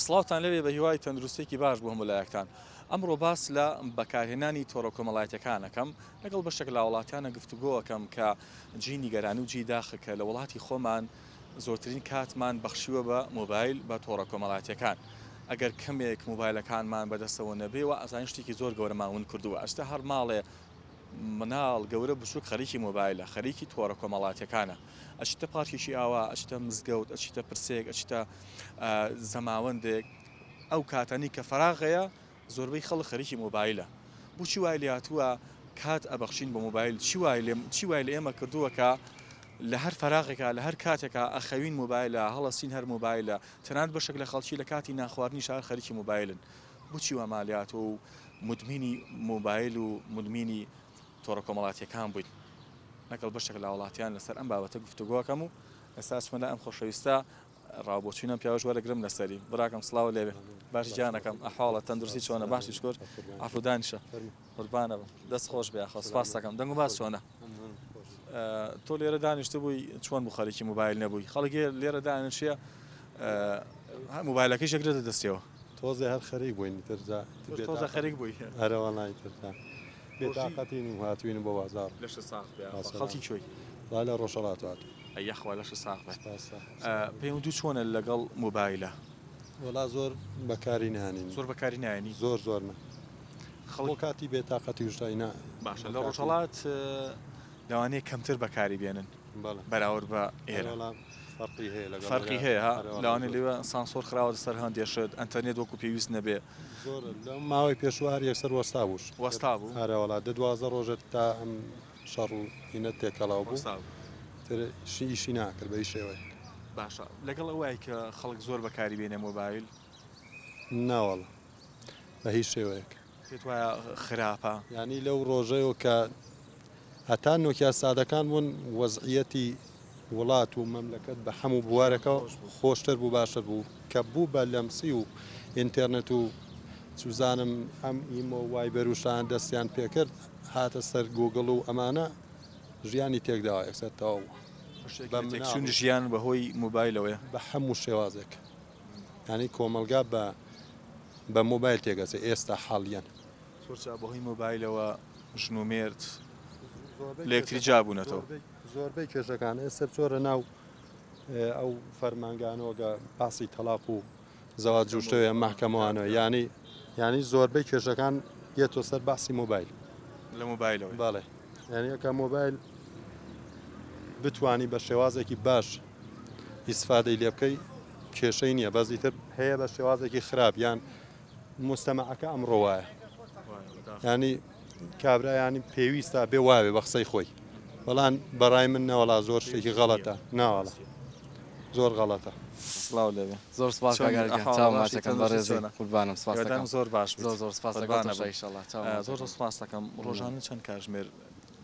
سڵاوتان لێبێ بە هیوای تەندروستیەکی باش بۆ هەموو لایەکتان. ئەمڕۆ باس لە بەکارهێنانی تۆڕە کۆمەڵایەتیەکان ئەکەم لەگەڵ بەشێک لە هاوڵاتیانە گفتوگۆ ئەکەم کە جێی نیگەرانی و جێی داخە کە لە وڵاتی خۆمان زۆرترین کاتمان بەخشیوە بە مۆبایل بە تۆڕە کۆمەڵایەتیەکان ئەگەر کەمێک مۆبایلەکانمان بەدەستەوە نەبێ وا ئەزانین شتێکی زۆر گەورەمان ون کردووە ئەچتە هەر ماڵێ مناڵ گەورە بچوک خەریکی مۆبایلە خەریکی تۆڕە کۆمەڵاتیەکانە ئەچیتە پارکێکی ئاوا ئەچیتە مزگەوت ئەچیتە پرسێک ئەچیتە زەماوەندێک ئەو کاتانی کە فەراغەیە زۆربەی خەڵک خەریکی مۆبایلە بۆچی وای لێهاتووە کات ئەبەخشین بە مۆبایل چی وای لێ چی وای لە ئێمە کردووە کە لە هەر فەراغێکا لە هەر کاتێکا ئەخەوین مۆبایلە هەڵەسین هەر مۆبایلە تەنانەت بەشێک لە خەڵکی لە کاتی نانخواردنیش هەر خەریکی مۆبایلن بۆچی وامان لێهاتووە و مدمینی مۆبایل و مدمینی تۆڕە کۆمەڵاتیەکان بووین لەگەڵ بەشێک لە هاوڵاتیان لەسەر ئەم بابەتە گفتوگۆکەم و ئێستا ئەچمە لای ئەم خۆشەویستە ڕاوبۆچوونەم پیاوەش وەرەگرم لەسەری براکەم سڵاو لێبێ باش گیانەکەم ئەحواڵە تەندروستی چۆنە باشی شکر عەفو دانیشە قوربانە بم دەست خۆش بێ ئاخۆ سپاس دەکەم دەنگ و باس چۆنە تۆ لێرە دانیشتبووی چۆن بوو خەریکی مۆبایل نەبووی خەڵک لێرە دانیشیە مۆبایلەکەیش ئەگرێتە دەستیەوە. تۆزێ هەر خەریک بووین ئیتر جا تۆزە خەریک بووی. ئەرێ وەڵا ئیتر جا بێتاقەتین و هاتووین بۆ بازاڕ. لەشت ساغ بێ یاخوا خەڵکی کوێی؟ وەڵا لە ڕۆژهەڵات هاتووین. ئەی یاخوا لەشت ساغ بێ. پەیوەندیت چۆنە لەگەڵ مۆبایلە؟ وەڵا زۆر بەکاری نانین. زۆر بەکاری نایەنی؟ زۆر زۆر نا. خەڵک بۆ کاتی بێتاقەتی و شتای نا. باشە لە ڕۆژهەڵات لەوانەیە کەمتر بەکاری بێنن بەراورد بە ئێرە. فەرقی هەیە لەگەڵ فەرقی هەیە ها لەوانەیە لەوێ سانسۆر خراوەتە سەر هەندێ شت ئەنتەرنێت وەکو پێویست نەبێ. زۆر لەو ماوەی پێشوو هەر یەکسەر وەستا بووش. وەستا بوو؟ ئەرێ وەڵا دە 12 ڕۆژێ تا ئەم شەڕ و هینە تێکەڵاو بوو. وەستا بوو. ئیتر ئیشی ناکرد بە هیچ شێوەیەک. باشە لەگەڵ ئەوەی کە خەڵک زۆر بەکاری بێنێ مۆبایل؟ ناوەڵا بە هیچ شێوەیەک. پێت وایە خراپە؟ یانی لەو ڕۆژەیەوە کە هەتا نۆکیا سادەکان بوون وەزعیەتی وڵات و مەملەکەت بە هەموو بوارەکە خۆشتر بوو باشتر بوو کە بوو بە لەمسی و ئینتێرنێت و چوزانم ئەم ئیمۆ و وایبەر و شتانە دەستیان پێکرد هاتە سەر گووگڵ و ئەمانە ژیانی تێکداوە یەکسەر تەواو بوو. بەشێک لە تێکچوونی ژیان بەهۆی مۆبایلەوەیە؟ بە هەموو شێوازێک یانی کۆمەڵگا بە بە مۆبایل تێکەچێ ئێستا حاڵیەن. زۆر جار بەهۆی مۆبایلەوە ژن و مێرد لە یەکتری جیا بوونەتەوە. زۆربەی کێشەکان ئێستا بچۆرە ناو ئەو فەرمانگانەوە کە باسی تەلاق و زەواج جوشتەوەیە مەحکەمەوانەوە یانی یانی زۆربەی کێشەکان یەتۆ سەر باسی مۆبایل. لە مۆبایلەوە. بەڵێ یانی ئەکە مۆبایل بتانی بە شێوازێکی باش ئیسفادەی لێ بکەی کێشەی نییە بەس ئیتر هەیە بە شێوازێکی خراپ یان مستەمەعەکە ئەمڕۆ وایە ینی کابرا ینی پێویستە بێ واێ بە قسەی خۆی بەڵام بەڕای من نەوەڵا زۆر شتێکی غەڵەتە ناوەڵا زۆر غەڵەتە. سڵاو لێبێ زۆر سپاس چۆنی کاک ئارگە ئەحواڵ چاوم باشی ماچەکەم تەندروستی بەڕێزی چۆنە قوربانم سپاس هیوادارم دەکەم زۆر باش بیت زۆر زۆر سپاس لەگەڵ قوربانە تۆشا بم ئیشەڵا چاوم زۆر ماچەکەم زۆر سپاس دەکەم ڕۆژانە چەند کاژمێر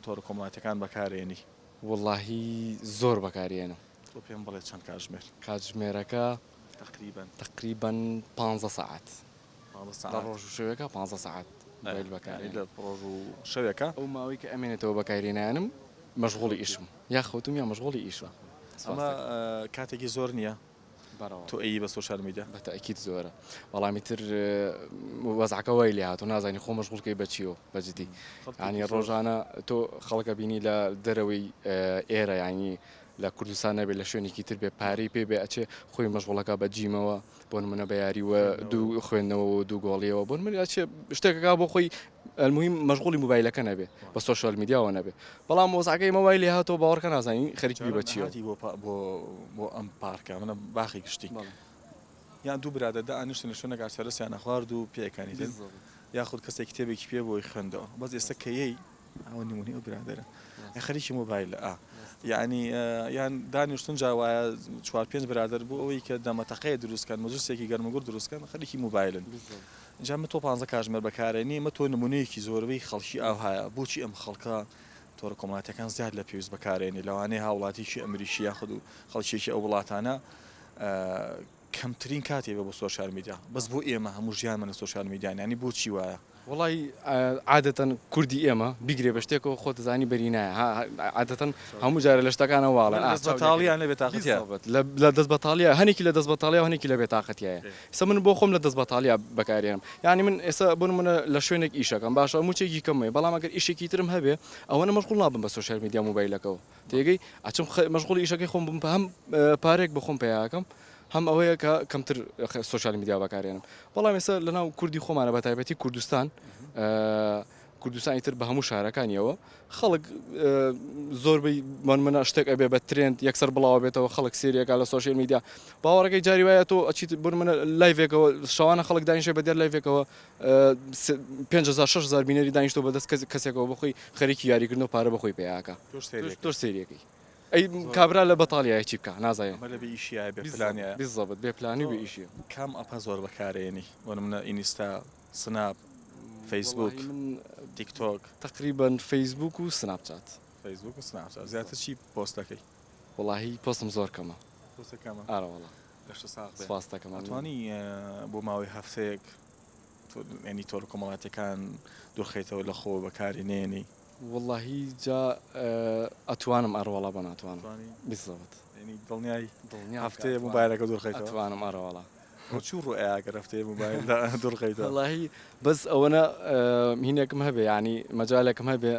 تۆڕە کۆمەڵایەتیەکان بەکارێنی؟ وەڵاهی زۆر بەکاری ئێنم. تۆ پێم بڵێ چەند کاژمێر؟ کاتژمێرەکە تەقریبەن. تەقریبەن پانزە سەعات. پانزە لە سەعات. ڕۆژ و شەوێکا پانزە سەعات مۆبایل بەکار یانی ئێنم. لە ڕۆژ و شەوێکا؟ ئەو ماوەی کە ئەمێنێتەوە بەکاری نایەنم مەشغوڵی ئیشم یا خەوتوم یا مەشغوڵی ئیشم. سپاس ئەمە دەکەم. کاتێکی زۆر نییە؟ بەڕەوە. تۆ ئەیی بە سۆشیال میدیا؟ بە تەئکید زۆرە بەڵام ئیتر وەزعەکە وای لێ هاتوو نازانی خۆ مەشغوڵ کەی بە چیەوە بە جدی یانی ڕۆژانە تۆ خەڵکە بینی لە دەرەوەی ئێرە یانی لە کوردستان نەبێ لە شوێنێکی تر بێ پارەی پێ بێ ئەچێ خۆی مەشغوڵەکە بە جیمەوە بۆ نمونە بە یاری و دوو خوێندنەوە و دوو گۆڵیەوە بۆ نمونە ئەچێ شتێکەکە بۆ خۆی المهم مەشغوڵی مۆبایلەکە نەبێ بە سۆشیال میدیاوە نەبێ بەڵام وەزعەکەی ئێمە وای لێ هاتەوە باوەڕکە نازانین خەریک بی بە چیەوە. هاتی بۆ بۆ بۆ ئەم پارکە منە باخی گشتی یان دوو برادەر دائەنیشتن لە شوێنێکا چەرەسیان ئەخوارد و پێکەنیتن یاخود کەسێک کتێبێکی پێ بۆی خوێندەوە بەس ئێستا کە یەی ئەوە نمونەی ئەو برادەرە خەریکی مۆبایلە ئا یعنی یان دانیشتن جا وایە چوار پێنج برادەر بۆ ئەوەی کە دەمەتەقەیە دروستکەن مەجلسێکی گەرموگوڕ دروستکەن خەریکی مۆبایلن جا من تۆ پانزە کاژمێر بەکارێنی مە تۆ نمونەیەکی زۆربەی خەڵکی ئاوهایە بۆچی ئەم خەڵکە تۆڕە کۆمەڵاتیەکان زیاد لە پێویست بەکارێنی لەوانەیە هاوڵاتیکی ئەمریکی یاخود و خەڵکیەکی ئەو وڵاتانە کەمترین کاتی بێ بۆ سۆشیال میدیا بەس بۆ ئێمە هەموو ژیانمان لە سۆشیال میدیان یانی بۆچی وایە؟ وەڵای عادەتەن کوردی ئێمە بیگرێ بە شتێکەوە خۆت دەزانی بەری نایە ها عادەتەن هەموو جارە لە شتەکانە واڵێن لە دەست بەتاڵیان لە بێتاقەتیان لە لە دەست بەتاڵیا هەنێکی لە دەست بەتاڵیا و هەنێکی لە بێتاقەتیایە ئێستا من بۆ خۆم لە دەست بەتاڵیا بەکارێنم یانی من ئێستا بۆ نمونە لە شوێنێک ئیشەکەم باشە موچێکی کەم هەیە بەڵام ئەگەر ئیشێکی ترم هەبێ ئەوەنە مەشغوڵ نابم بە سۆشیال میدیا مۆبایلەکەوە تێگەی ئەچم مەشغوڵی ئیشەکەی خۆم بم هەم پارێک بە خۆم پەیاکەم هەم ئەوەیە کە کەمتر سۆشیال میدیا بەکارێنم بەڵام ئێستا لەناو کوردی خۆمانە بە تایبەتی کوردستان کوردستان ئیتر بە هەموو شارەکانیەوە خەڵک زۆربەی منە شتێک ئەبێ بە trend یەکسەر بڵاوە بێتەوە خەڵک سێریەکە لە سۆشیال میدیا باوەڕەکەی جاری وایە تۆ ئەچیت بۆ منە live ێکەوە شەوانە خەڵک دانیشێ بە دیار live ێکەوە 5000 6000 بینەری دانیشتۆ بەدەست کەسێکەوە بخۆی خەریکی یاریکردن و پارە بەخۆی پیاکە تۆ سێریەکەی ئەی کابرا لە بەتاڵیایە چی بکا نازانم. ئەمە لە بێ ئیشیایە بێ پلانیایە. بالضبط بێ پلانی و بێ ئیشیە. کام app ە زۆر بەکارەیەنی بۆ نمونە ئینستا سناپ فەیسبوک تیک تۆک. تەقریبەن فەیسبوک و سناپ چات. فەیسبوک و سناپ چات زیاتر چی پۆست دەکەی؟ وەڵاهی پۆستم زۆر کەمە. پۆستت کەمە؟ ئارە وەڵا. لەشت ساغ بێ. سپاست دەکەم. ئەتوانی بۆ ماوەی هەفتەیەک یانی تۆڕە کۆمەڵاتیەکان دوورخەیتەوە لە خۆ بەکاری نێنی؟ وەڵاهی جا ئەتوانم ئەرەوەڵا بۆ ناتوانم بالضبط. یانی دڵنیای هەفتەیە مۆبایلەکە دوورخەیتەوە؟ ئەتوانم ئەرەوەڵا. بۆ چوو ڕوئیا گەر هەفتەیە مۆبایل دوورخەیتەوە؟ وەڵاهی بەس ئەوەنە هینێکم هەبێ یانی مەجالێکم هەبێ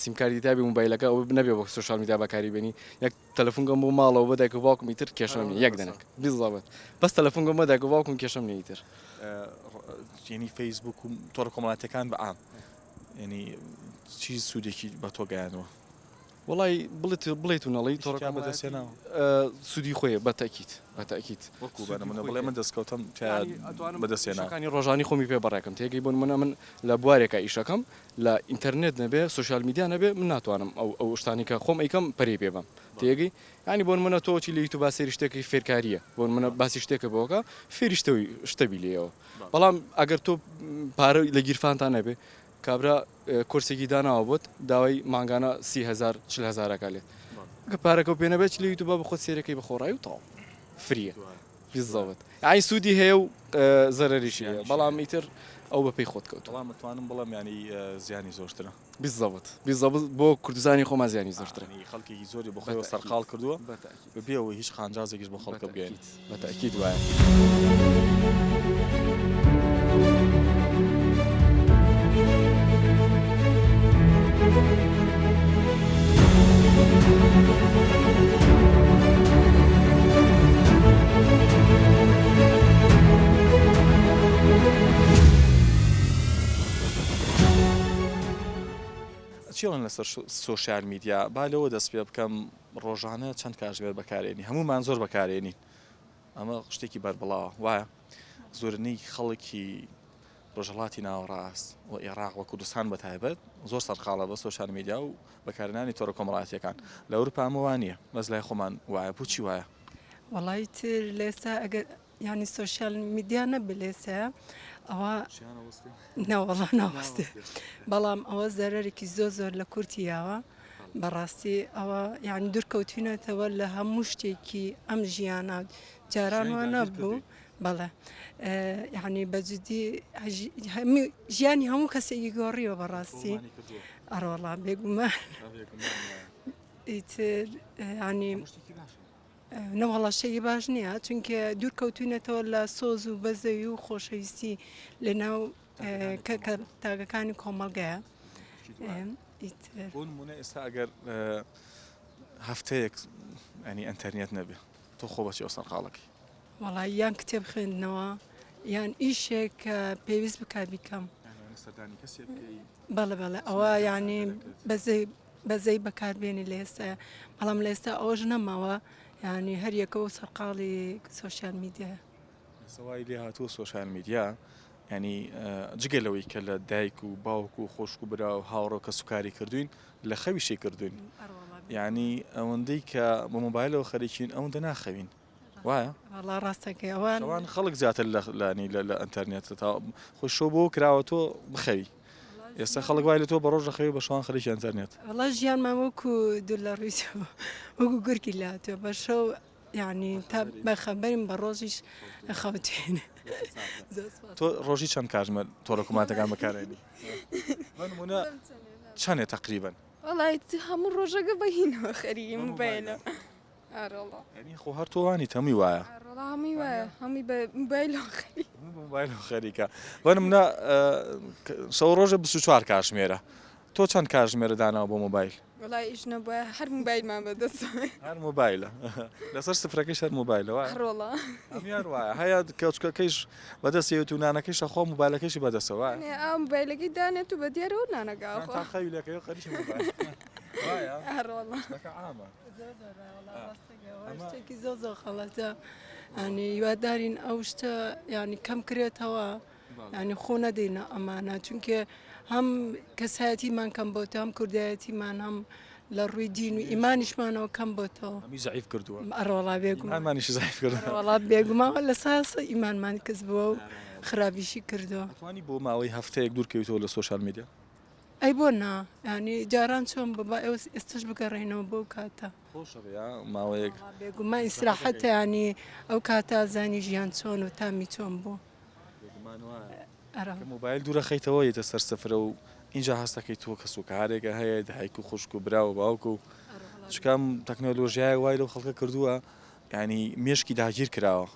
سیمکارتی تابی مۆبایلەکە ئەوە نەبێ بۆ سۆشیال میدیا بەکاری بێنی یەک تەلەفونگەم بۆ ماڵەوە بۆ دایک و باوکم ئیتر کێشەم نیە یەک دەنک بالضبط بەس تەلەفونگەم بۆ دایک و باوکم کێشەم نیە ئیتر. یانی فەیسبوک و تۆڕە کۆمەڵاتیەکان بە عام یانی چی سوودێکی بە تۆ گەیاندووە؟ وەڵای بڵێت بڵێیت و نەڵێی تۆڕە کۆمەڵایەتی سوودی خۆیە بە تەئکید بە تەئکید وەکوو بە نموونە بڵێ من دەستکەوتم تیا بەدەست هێنا. ئیشەکانی ڕۆژانی خۆمی پێ بەڕێکەم تێگەی بۆ نموونە من لە بوارێکا ئیشەکەم لە ئینتەرنێت نەبێ سۆشیال میدیا نەبێ من ناتوانم ئەو ئەو شتانی کە خۆم ئەیکەم پەرەی پێ بەم تێگەی یانی بۆ نموونە تۆ چی لە یوتوبا سەیری شتێکی فێرکارییە بۆ نموونە باسی شتێکە بۆکە فێری شتەوی شتە بی لێیەوە بەڵام ئەگەر تۆ پارە لە گیرفانتا نەبێ کابرا کۆرسێکی داناوە بۆت داوای مانگانە 30هزار 40هزارەکە لێت کە پارەکە پێ نەبێت لە یوتوبا بە خۆت سێرەکەی بە خۆڕایی و تەواو free یە بالضبط یانی سوودی هەیە و زەرەریشی هەیە بەڵام ئیتر ئەو بەپێی خۆت کەوتووە. بەڵام ئەتوانم بڵێم یانی زیانی زۆرترە. بالضبط بالضبط بۆ کوردستانی خۆمان زیانی زۆرترە. یانی خەڵکێکی زۆری بۆ خۆیەوە سەرقاڵ کردووە بەبێ ئەوەی هیچ قانجازێکیش بۆ خەڵکە بگەیەنێت. بە تەئکید وایە. چی ئەڵێن لەسەر سۆشیال میدیا؟ با لەوە دەست پێ بکەم ڕۆژانە چەند کاژمێر بەکارێنی؟ هەموومان زۆر بەکارێنین ئەمە شتێکی بەربڵاوە وایە زۆرینەی خەڵکی ڕۆژهەڵاتی ناوەڕاست و ئێراق و کوردستان بە تایبەت زۆر سەرقاڵە بە سۆشیال میدیا و بەکارهێنانی تۆڕە کۆمەڵایەتییەکان لە ئەوروپا ئەمە وا نییە بەس لای خۆمان وایە بۆچی وایە؟ وەڵای تر لێسا ئەگەر یانی سۆشیال میدیا نەبێ لێسە ئەوە نەوەڵا ناوەستێ بەڵام ئەوە زەرەرێکی زۆر زۆر لە کورتی یاوە بەڕاستی ئەوە یعنی دوورکەوتوینەتەوە لە هەموو شتێکی ئەم ژیانە جاران وا نەبوو بەڵێ یعنی بە جدی ژیانی هەموو کەسێکی گۆڕیوە بەڕاستی ئەڕۆڵا بێگومان ئیتر ینی نەوەڵا شتێکی باش نییە چونکە دوور کەوتوینەتەوە لە سۆز و بەزەوی و خۆشەویستی لە ناو تاکەکانی کۆمەڵگەیە بۆ نمونە ئێستا ئەگەر هەفتەیەک ئەنی ئەتەرنێت نەبێ تۆ خۆ بەچی ئەو سەرقاڵەکەی وەڵا یان کتێب خوێندنەوە یان ئیشێک کە پێویست بکات بیکەم بەڵێ بەڵێ ئەوە یعنی بەزەی بەزەی بەکاربێنی لە ئێستا بەڵام لە ئێستا ئەوەش نەماوە یعنی هەر یەکە و سەرقاڵی سۆشیال میدیایە. ئێستا وای لێ هاتووە سۆشیال میدیا یعنی جگە لەوەی کە لە دایک و باوک و خۆشک و برا و هاوڕێ و کەسوکاری کردوین لە خەویشی کردوین یعنی ئەوەندەی کە بە مۆبایلەوە خەریکین ئەوەندە ناخەوین وایە؟ وەڵا ڕاستەکەی ئەوان شەوان خەڵک زیاتر لە لانی لە لە ئەنتەرنێت تا خۆی شەو بۆ کراوە تۆ بخەوی ئێستا خەڵک وای لە تۆ بە ڕۆژ دەخەوی بە شەوان خەریکی ئەنتەرنێت. وەڵا ژیانمان وەکو دوور لە ڕووی تۆ وەکو گورگی لاتووە بە شەو یعنی تا بەخەبەرین بە ڕۆژیش خەوتین. تۆ ڕۆژی چەند کاتژمێر تۆڕە کۆمەڵایەتیەکان بەکارێنی؟ بە نمونە چەندێ تەقریبەن؟ وەڵای هەموو ڕۆژەکە بە هینەوە خەریکی موبایلە. ئارۆڵا. یعنی خۆ هەر تۆ وانیت هەمووی وایە. ئارۆڵا هەمووی وایە هەمووی بە موبایلەوە خەریکە. هەمووی بە موبایلەوە خەریکە. بە نمونە شەو ڕۆژێ 24 کاتژمێرە تۆ چەند کاتژمێرە داناوە بۆ مۆبایل؟ وەڵای ئیش نەبوایە هەر موبایلمان بەدەستەوە. هەر مۆبایلە لەسەر سفرەکەیش هەر مۆبایلە وایە؟ ڕۆڵە. هەموویان وایە هەیە کەوچکەکەیش بەدەستیەوێت و نانەکەیش ئەخوا مۆبایلەکەیشی بەدەستەوە وایە؟ نێ ئا مۆبایلەکەی دانێت و بە دیارەوە نانەکە ئەخوا. تا خەوی لێکەوێ خەریکی مۆبایلە وایە؟ ڕۆڵە. شتەکە عامە. زۆر زۆر وایە وەڵا ڕاست دەکەی ئەوە شتێکی زۆر زۆر خەڵەتە یانی هیوادارین ئەو شتە یانی کەم کرێتەوە. یانی خۆ نەدەینە ئەمانە چونکە هەم کەسایەتیمان کەم بۆتەوە هەم کوردایەتیمان هەم لە ڕووی دین و ئیمانیشمانەوە کەم بۆتەوە هەمی زەعیف کردووە ئەڕۆڵا بێگومان ئیمانمانیشی زەعیف کردووە ئەڕۆڵا بێگومان لە ساسە ئیمانمان کز بووە و خراپیشی کردووە ئەتوانی بۆ ماوەی هەفتەیەک دوور کەویتەوە لە سۆشیال میدیا؟ ئەی بۆ نا یانی جاران چۆن بوو با ئێوە ئێستاش بگەڕێینەوە بۆ کاتە خۆشە بێ ماوەیەک بێگومان ئیسراحەتە یانی ئەو کاتە زانی ژیان چۆن و تامی چۆن بوو. بێگومان وایە کە مۆبایل دوورەخەیتەوە یەتە سەر سفرە و ئینجا هەستەکەی تۆ کەس و کارێکە هەیە دایک و خوشک و برا و باوک و چونکە ئەم تەکنەلۆژیایە وای لەو خەڵکە کردووە یعنی مێشکی داگیر کراوە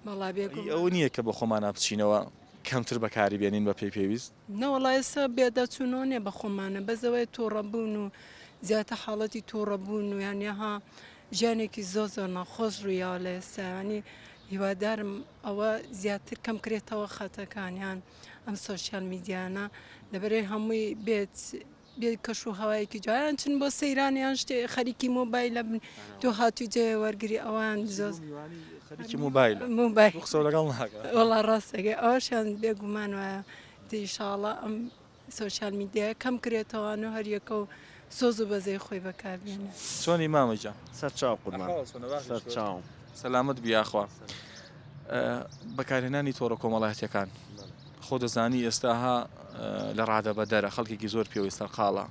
وەڵا بێگومان ئەوە نییە کە بە خۆمانا بچینەوە کەمتر بەکاری بێنین بە پێی پێویست. نەوەڵا ئێستا بێداچوونەوە نیە بە خۆمانە بەس ئەوەیە توڕە بوون و زیاتر حاڵەتی توڕە بوون و یان ها ژیانێکی زۆر زۆر ناخۆش ڕوویاوە لە ئێستا یانی هیوادارم ئەوە زیاتر کەم کرێتەوە خەتەکان یان ئەم سۆشیال میدیانە لەبەرەی هەمووی بێت بێ کەش و هەوایەکی جوان چن بۆ سەیران یان شتێ خەریکی مۆبایلە بن تۆ هاتووی جێ وەرگری ئەوان زۆر خەریکی مۆبایل مۆبایل قسە لەگەڵ ناکە وەڵا ڕاستەکەی ئەوەشیان بێگومان وایە ئیشاڵا ئەم سۆشیال میدیایە کەم کرێتەوە و هەریەکە و سۆز و بەزەی خۆی بەکار بێنێ. چۆنی مامە گیان؟ سەرچاو قوربان. ئەحواڵ چۆنە باشی شکر. سەرچاوم. سەلامەت بی یاخوا. بەکارهێنانی تۆڕە کۆمەڵایەتیەکان خۆ دەزانی ئێستا ها لە ڕادەبەدەرە خەڵکێکی زۆر پێوەی سەرقاڵە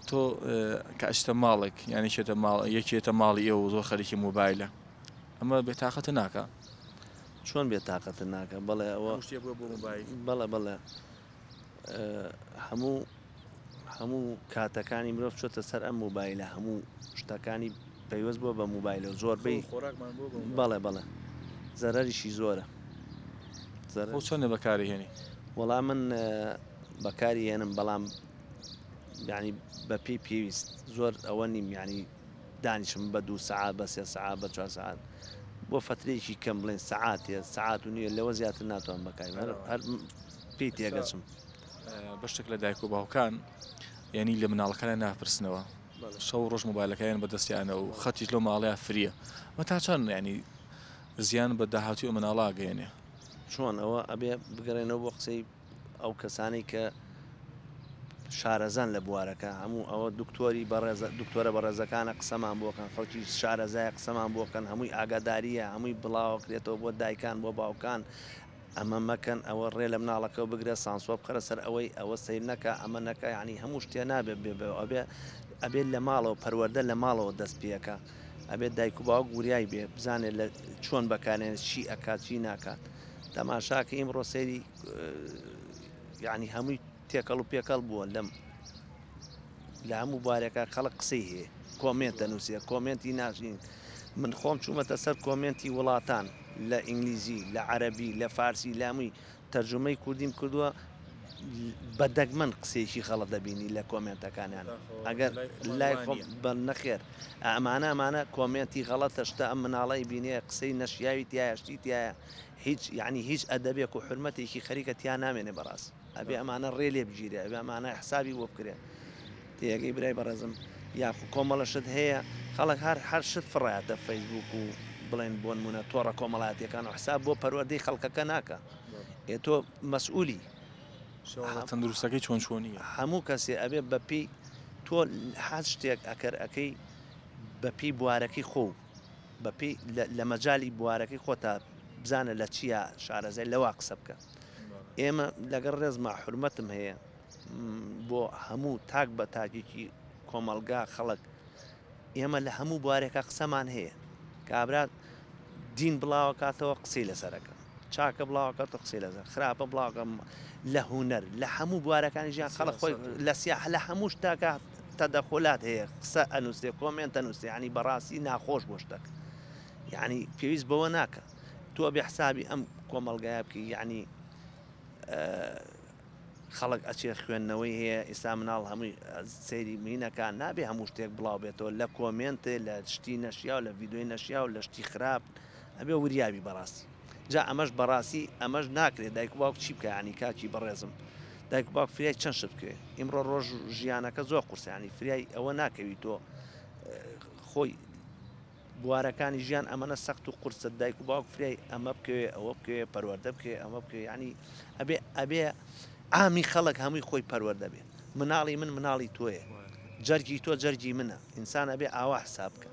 تۆ کە ئەچتە ماڵێک یان یەکێتە ماڵ یەکێتە ماڵی ئێوە زۆر خەریکی مۆبایلە ئەمە بێتاقەتە ناکا؟ چۆن بێتاقەتە ناکا بەڵێ ئەوە هەموو شتێ بووە بۆ مۆبایل. بەڵێ بەڵێ هەموو هەموو کاتەکانی مرۆڤ چۆتە سەر ئەم مۆبایلە هەموو شتەکانی پەیوەست بووە بە مۆبایلەوە زۆربەی بەڵێ بەڵێ زەرەریشی زۆرە خۆ چۆنە بەکاری هێنی؟ وەڵا من بەکاری هێنم بەڵام یعنی بە پێی پێویست زۆر ئەوە نیم یعنی دانیشم بە دوو سەعات بە سێ سەعات بە چوار سەعات بۆ فەترەیەکی کەم بڵێن سەعاتێ سەعات و نیوێ لەوە زیاتر ناتوانم بەکاری بێنم هەر پێی تێگەچم. بەشێک لە دایک و باوکان یعنی لە مناڵەکانیان ناپرسنەوە شەو ڕۆژ مۆبایلەکەیان بەدەستیانە و خەتیش لەو ماڵەیە فریە مە تا چەند یعنی زیان بە داهاتوی ئەو مناڵە ئەگەیەنێ؟ چۆن ئەوە ئەبێ بگەڕێنەوە بۆ قسەی ئەو کەسانەی کە شارەزان لە بوارەکە هەموو ئەوە دکتۆری بەڕێزە دکتۆرە بەڕێزەکانە قسەمان بۆکەن خەڵکی شارەزایە قسەمان بۆکەن هەمووی ئاگاداریە هەمووی بڵاوەکرێتەوە بۆ دایکان بۆ باوکان ئەمە مەکەن ئەوە ڕێ لە مناڵەکەو بگرە سانسۆر بخەرە سەر ئەوەی ئەوە سەیر نەکە ئەمە نەکە یانی هەموو شتێ نابێ بێ بە ئەبێ ئەبێ لە ماڵەوە پەروەردە لە ماڵەوە دەست پێکە ئەبێ دایک و باوک وریای بێ بزانێت لە چۆن بەکارێنێت چی ئەکات چی ناکات تەماشاکە ئیمڕۆ سەیری یعنی هەمووی تێکەڵ و پێکەڵ بووە لەم لە هەموو بوارێکا خەڵک قسەی هەیە کۆمێنت دەنووسێ کۆمێنتی ناشرین من خۆم چوومەتە سەر کۆمێنتی وڵاتان لە ئینگلیزی لە عەرەبی لە فارسی لە هەمووی تەرجومەی کوردیم کردووە بە دەگمەن قسەیەکی غەڵەت دەبینی لە کۆمێنتەکانیان ئەگەر لای خۆم بە نەخێر ئەمانە ئەمانە کۆمێنتی غەڵەتە شتە ئەم مناڵەی بینێ قسەی نەشیاوی تایە شتی تایە هیچ یعنی هیچ ئەدەبێک و حورمەتێکی خەریکە تیا نامێنێ بەڕاست ئەبێ ئەمانە ڕێ لێ بگیرێ ئەبێ ئەمانە حسابی بۆ بکرێ تێگەی برای بەڕێزم یاخو کۆمەڵە شت هەیە خەڵک هەر هەر شت فڕایەتە فەیسبوک و بڵێن بۆنمونە تۆڕە کۆمەڵایەتیەکان و حساب بۆ پەروەردەی خەڵکەکە ناکا ئێ تۆ مەسئولی شێوازە تەندروستەکەی چۆن چۆنیە؟ هەموو کەسێ ئەبێ بەپێی تۆ هەر شتێک ئەکەر ئەکەی بەپێی بوارەکەی خۆو بەپێی لە مەجالی بوارەکەی خۆتا بزانە لە چیا شارەزای لەوا قسە بکە ئێمە لەگەڵ ڕێزما حورمەتم هەیە بۆ هەموو تاک بە تاکێکی کۆمەڵگا خەڵک ئێمە لە هەموو بوارێکا قسەمان هەیە کابرا دین بڵاوەکاتەوە قسەی لەسەرەکە. چاکە بڵاوەکەتەوە قسەی لەسەر خراپە بڵاوکە لە هونەر لە هەموو بوارەکانی ژیان خەڵک خۆی لە سیاح لە هەموو شتاکە تەدەخولات هەیە قسە ئەنووسێ کۆمێنت ئەنووسێ یعنی بەڕاستی ناخۆش بۆ شتەکە یعنی پێویست بەوە ناکە تۆ بێ حسابی ئەم کۆمەڵگایە بکەی یعنی خەڵک ئەچێ خوێندنەوەی هەیە ئیستا مناڵ هەمووی سەیری مینەکە نابێ هەموو شتێک بڵاو بێتەوە لە کۆمێنتێ لە شتی نەشیاو لە ڤیدۆی نەشیاو لە شتی خراپ ئەبێ وریابی بەڕاستی جا ئەمەش بەڕاستی ئەمەش ناکرێت دایک و باوک چی بکە ینی کاکی بەڕێزم دایک و باوک فریای چەند شت بکەوێ ئیمڕۆ ڕۆژ ژیانەکە زۆر قورسانی فریای ئەوە ناکەوی تۆ خۆی بوارەکانی ژیان ئەمەنە سەخت و قورسە دایک و باوک فریای ئەمە بکەوێ ئەوە بکەوێ پەروەردە بکەوێ ئەمە بکەوێ یعنی ئەبێ ئەبێ عامی خەڵک هەمووی خۆی پەروەردە بێ مناڵی من مناڵی تۆیە جەرگی تۆ جەرگی منە ئینسان ئەبێ ئاوا حساب بکە.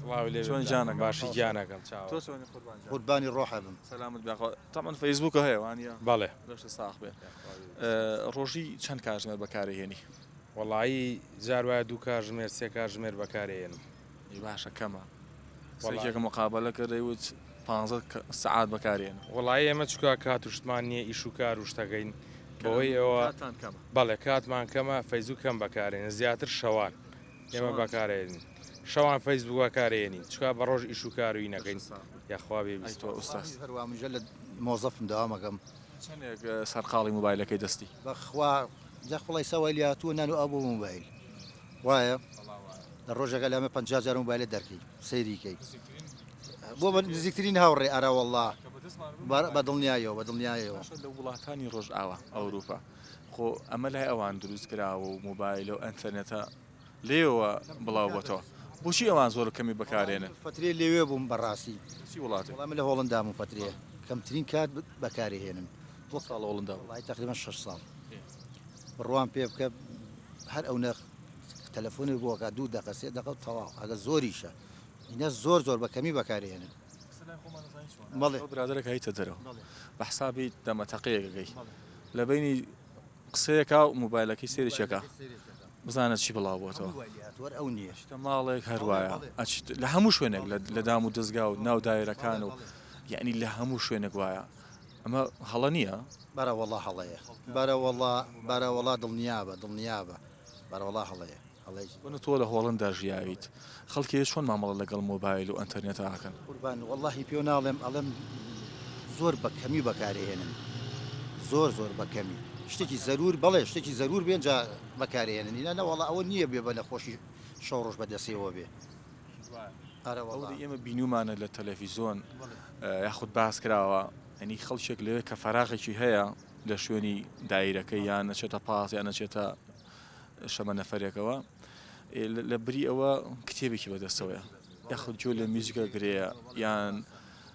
سڵاوی لێ چۆن گیانەکەم باشی گیانەکەم چاوە تۆ چۆنی قوربان گیان قوربانی ڕۆحە بم. سەلامت بێ خوا تەمەن فەیسبووکە هەیە وانیە؟ بەڵێ. لەشت ساخ بێ ڕۆژی چەند کاژمێر بەکارێ هێنی؟ وەڵایی جار وایە دوو کاژمێر سێ کاژمێر بەکارێ هێنم. ی باشە کەمە سەرکێکم مقابەلە کرد دەیوت پانزە سەعات بەکارێنم. وەڵایی ئێمە چونکە کات و شتمان نیە ئیش و کار و شتەکەین بەهۆی ئەوە کاتتان کەمە. بەڵێ کاتمان کەمە فەیسبوک کەم بەکارێنین زیاتر شەوان ئێمە بەکارێنین شەوان فەیسبوک بەکارێنین چونکە بە ڕۆژ ئیش و کار و ینەکەین یاخوا بێ ئەی تۆ ئوستاز. هەروا منیش لە مۆزەفم دەوامەکەم. چەنێک سەرقاڵی مۆبایلەکەی دەستی؟ بەخوا جا خوڵای سەوای لێهاتووە نان و ئاو بۆ مۆبایل وایە لە ڕۆژێکا لامە 50 جار مۆبایلە دەرکەی سەیری کەی بۆ بە نزیکترین هاوڕێ ئەرا وەڵا بە دڵنیایەوە بە دڵنیایەوە لە وڵاتانی ڕۆژئاوا ئەوروپا خۆ ئەمە لای ئەوان دروست کراوە و مۆبایلە و ئەنتەرنێتە لێوە بڵاو بۆتەوە بۆچی ئەوان زۆر کەمی بەکارێنن؟ فەترێ لەوێ بووم بەڕاستی چی وڵاتێ؟ وەڵا من لە هۆڵندا بووم فەترێ کەمترین کات بەکارێ هێنن. چەند ساڵ لە هۆڵندا بووی؟ وەڵای تەقریبەن شەش ساڵ. بڕوام پێ بکە هەر ئەونە تەلەفۆنت بۆ ئەکات دوو دەقە سێ دەقە و تەواو ئەگەر زۆریشە ئینە زۆر زۆر بە کەمی بەکارێنن. ئێستا لای خۆمان ئەزانی چۆنە؟ بەڵێ. ئەو برادەرێک هەیتە دەرەوە بەڵێ. بە حسابی دەمە تەقەیەک ئەگەی لە بەینی قسەیەکا و مۆبایلەکەی سەیرێکی ئەکا بزانە چی بڵاو بۆتەوە. ئەچیتە ماڵێک هەر وایە ئەچیت لە هەموو شوێنێک لە دام و دەزگا و ناو دایرەکان و یعنی لە هەموو شوێنێک وایە ئەمە هەڵە نییە؟ بەرە وەڵا هەڵەیە بەرە وەڵا بەرە وەڵا دڵنیابە دڵنیابە بەرە وەڵا هەڵەیە. بۆنە تۆ لە هۆڵندا ژیاویت خەڵکی ئێ چۆن مامەڵە لەگەڵ مۆبایل و ئەنتەرنێتا ئەکەن؟ قوربان وەڵاهی پێو ناڵێم ئەڵێم زۆر بە کەمی بەکارێهێنن زۆر زۆر بە کەمی شتێکی زەرور بەڵێ شتێکی زەرور بێن جا بەکارێنن ئینا نەوەڵا ئەوە نییە بێ بە نەخۆشی شەو ڕۆژ بە دەسێوە بێ ئەرە وەڵا. ئەوەی ئێمە بینومانە لە تەلەفیزۆن یاخود باس کراوە یانی خەڵکێک لەوێ کە فەراغێکی هەیە لە شوێنی دایرەکەی یان ئەچێتە پاس یان ئەچێتە شەمەنەفەرێکەوە لە بری ئەوە کتێبێکی بەدەستەوەیە یاخود گوێ لە میوزیکە گرەیە یان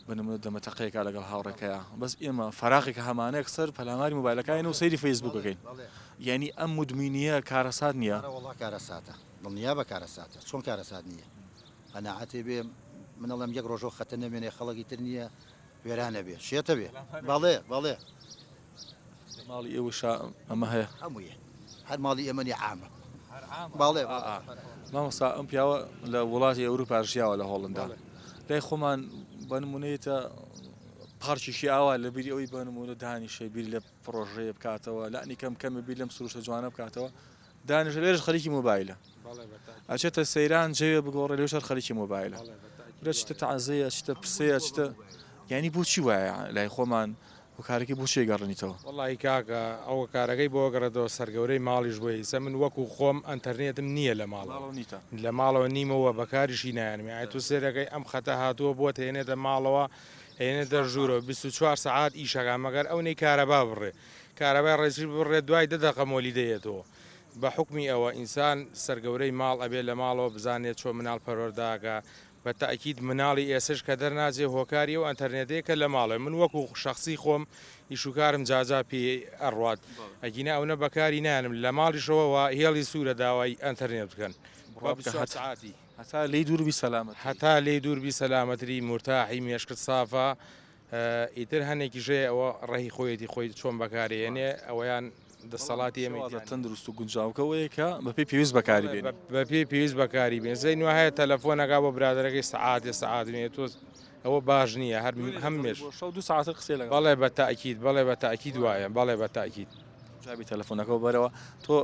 بە نمونە دەمەتەقەیەکە لەگەڵ هاوڕێکەیە بەس ئێمە فەراغێکە هەمانەیەک سەر پەلاماری مۆبایلەکانی و سەیری فەیسبووکەکەین یعنی ئەم مدمینیە کارەسات نییە؟ وەڵا کارەساتە دڵنیا بە کارەساتە چۆن کارەسات نییە قەناعەتێ بێ من ئەڵێم یەک ڕۆژۆ خەتە نەمێنێ خەڵکی تر نییە وێرانە بێ شێتە بێ بەڵێ بەڵێ. لە ماڵی ئێوەشا ئەمە هەیە؟ هەموویە هەر ماڵی ئێمە نیە عامە. بەڵێ مامۆستا ئەم پیاوە لە وڵاتی ئەوروپا ژیاوە لە هۆڵندا لای خۆمان بە نمونەیەتە پارکێکی ئاوا لە بیری ئەوەی بە نمونە دانیشێ بیر لە پرۆژەیە بکاتەوە لانی کەم کەمە بیر لەم سروشتە جوانە بکاتەوە دانیشە لێرەش خەریکی مۆبایلە ئەچێتە سەیران جەوێ بگۆڕێ لێش هەر خەریکی مۆبایلە دەچتە تەعزەیە ئەچتە پرسەیە ئەچتە یعنی بۆچی وایە لای خۆمان هۆکارەکەی بۆچی ئەگەڕێنیتەوە؟ وەڵاهی کاکە ئەو هۆکارەکەی بۆ ئەگەڕێتەوە سەرگەورەی ماڵیش بۆیە ئیسە من وەکو خۆم ئەنتەرنێتم نییە لە ماڵەوە لە ماڵەوە نیمە وە بەکاریشی نایەنم یانی تۆ سێرەکەی ئەم خەتە هاتووە بۆت هێنێتە ماڵەوە هێنێتە ژوورەوە 24 سەعات ئیشەکە مەگەر ئەو نەی کارەبا بڕێ کارەبای ڕێزی بڕێ دوای دە دەقە مۆلیدە یەتەوە بە حوکمی ئەوە ئینسان سەرگەورەی ماڵ ئەبێ لە ماڵەوە بزانێت چۆن مناڵ پەروەردە ئەکا بە تەئکید مناڵی ئێسش کە دەرناچێ هۆکاری ئەو ئەنتەرنێتەیە کە لە ماڵێ من وەکو شەخسی خۆم ئیش و کارم جاجا پێ ئەڕوات ئەگینا ئەونە بەکاری نایەنم لە ماڵیشەوە وا هێڵی سوورە داوای ئەنتەرنێت بکەن بڕوا بکە 24 سەعاتی هەتا لێی دوور بی سەلامەتری. هەتا لێی دوور بی سەلامەتری مورتاحی مێشکت سافە ئیتر هەنێکیش هەیە ئەوە ڕێی خۆیەتی خۆی چۆن بەکارێنێ ئەوەیان دەسەڵاتی ئێمەی شێوازە تەندروست و گونجاوکە ئەوەیە کە بەپێی پێویست بەکاری بێنی. بەپێی پێویست بەکاری بێن زەین وا هەیە تەلەفۆن ئەکا بۆ برادەرەکەی سەعاتێ سەعات نوێ تۆ ئەوە باش نییە هەر هەم مێش شەو دو ساعت قسەی لەگەڵ بەڵێ بە تاکید بەڵێ بە تاکید وایە بەڵێ بە تاکید. جوابی تەلەفۆنەکەو بەرەوە تۆ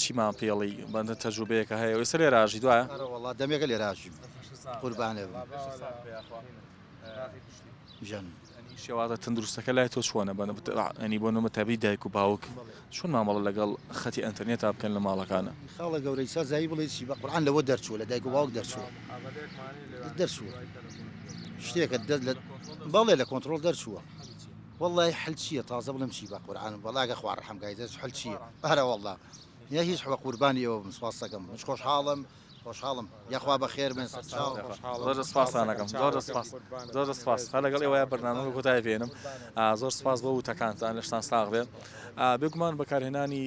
چیمان پێڵی بەندە تەجروبەیەکە هەیە ئێستا لێرە ئاژی دوایە؟ ئەرە وەڵا دەمێکە لێرە ئاژیم قوربانێ بم ژەن. شێوازە تەندروستەکە لای تۆ چۆنە بە ینی بۆ نمە تابی دایک و باوک چۆن مامەڵە لەگەڵ خەتی ئەتەرنێتا بکەن لە ماڵەکانە؟ خاڵە گەورەی سا زایی بڵێ چی بە قورعان لەوە دەرچووە لە دایک و باوک دەرچووە دەرچووە شتێکە دەست لە بەڵێ لە کۆنتترۆل دەرچووە وەڵی حل چییە تازە بڵێم چی بە قورعان وەڵا گە خوا ڕەحم کای دەست حل چییە ئەرە وەڵا یا هیچ بە قوربانی ئێوە بم سپاس دەکەم منش خۆشحاڵم خۆشحاڵم یاخوا بەخێر بن سەرچاو زۆر سپاستان ئەکەم زۆر سپاس زۆر سپاس هەر لەگەڵ ئێوەیە بەرنامەکە کۆتایی پێنم زۆر سپاس بۆ وتەکانتان لەشتان ساغ بێ بێگومان بەکارهێنانی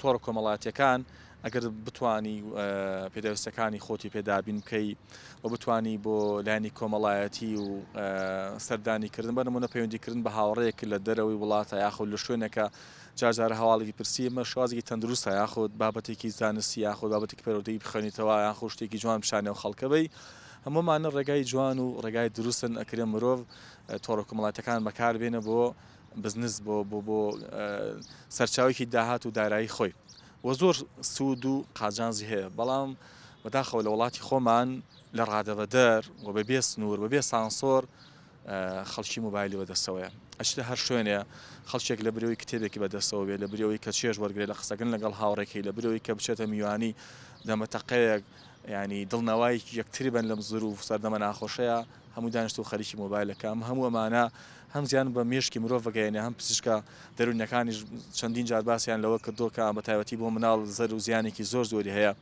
تۆڕە کۆمەڵاتیەکان ئەگەر بتانی پێداویستەکانی خۆتی پێدابین بکەی و بتانی بۆ لایەنی کۆمەڵایەتی و سەردانی کردن بە نمونە پەیوەندیکردن بە هاوڕێک لە دەرەوەی وڵاتە یاخود لە شوێنێکە جار جارە هەواڵێکی پرسی ئەمە شێوازێکی تەندروستە یاخود بابەتێکی زانستی یاخود بابەتێکی پەروەردەیی بخوێنیتەوە یاخود شتێکی جوان پیشانی ئەو خەڵکە بەی هەموومانە ڕێگای جوان و ڕێگای دروستن ئەکرێ مرۆڤ تۆڕە کۆمەڵاتەکان بەکاربێنە بۆ بزنس بۆ بۆ بۆ سەرچاوێکی داهات و دارایی خۆی و زۆر سوود و قازانجی هەیە بەڵام بەداخەوە لە وڵاتی خۆمان لە ڕادەبەدەر و بەبێ سنوور بەبێ سانسۆر خەڵکی مۆبایلی بەدەستەوەیە ئەچیتە هەر شوێنێ خەڵکێک لە بری ئەوەی کتێبێکی بەدەستەوە بێ لە بری ئەوەی کە چێژ وەرگێ لە قسەکردن لەگەڵ هاوڕێکەی لە بری ئەوەی کە بچێتە میوانی دەمەتەقەیەک ینی دڵنەوایەکی یەکتری بن لەم زروف سەردەمە ناخۆشەیە هەموو دانیشت و خەریکی مۆبایلەکە ئەم هەموو ئەمانە هەم زیان بە مێشکی مرۆڤ بگەیەنێ هەم پزیشکە دەروونیەکانیش چەندین جار باسیان لەوە کردووە کە بە تایبەتی بۆ مناڵ زەر و زیانێکی زۆر زۆری هەیە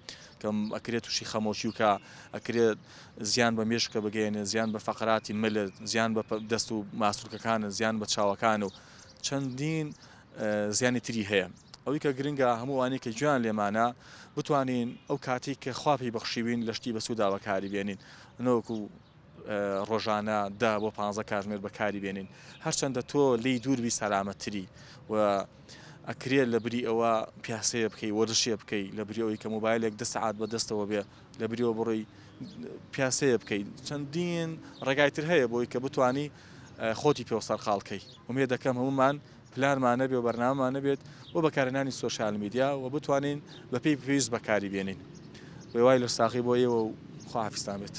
کە ئەکرێت تووشی خەمۆکی و کە ئەکرێت زیان بە مێشکە بگەیەنێت، زیان بە فەقەراتی ملت، زیان بە دەست و ماسولکەکانت، زیان بە چاوەکان و چەندین زیانی تری هەیە. ئەوەی کە گرنگە هەموو ئەوانەی کە گوێیان لێمانە بتوانین ئەو کاتەی کە خوا پێی بەخشیوین لە شتی بەسوودا بەکاری بێنین نەوەکو ڕۆژانە دە بۆ پانزە کاتژمێر بەکاری بێنین هەرچەندە تۆ لێی دوور بی سەلامەتتری و ئەکرێت لە بری ئەوە پیاسەیە بکەی وەرزشێ بکەی لە بری ئەوەی کە مۆبایلێک دە سەعات بە دەستەوە بێ لە بریەوە بڕۆی پیاسەیە بکەی چەندین ڕێگای تر هەیە بۆی کە بتانی خۆتی پێ سەرقاڵ کەی ئومێد دەکەم هەمومان پلانمان نەبێ و بەرنامەمان نەبێت بۆ بەکارهێنانی سۆشیال میدیا و بتوانین بەپێی پێویست بەکاری بێنین. بەوای لەشساغی بۆ ئێوە و خواحافیزتان بێت.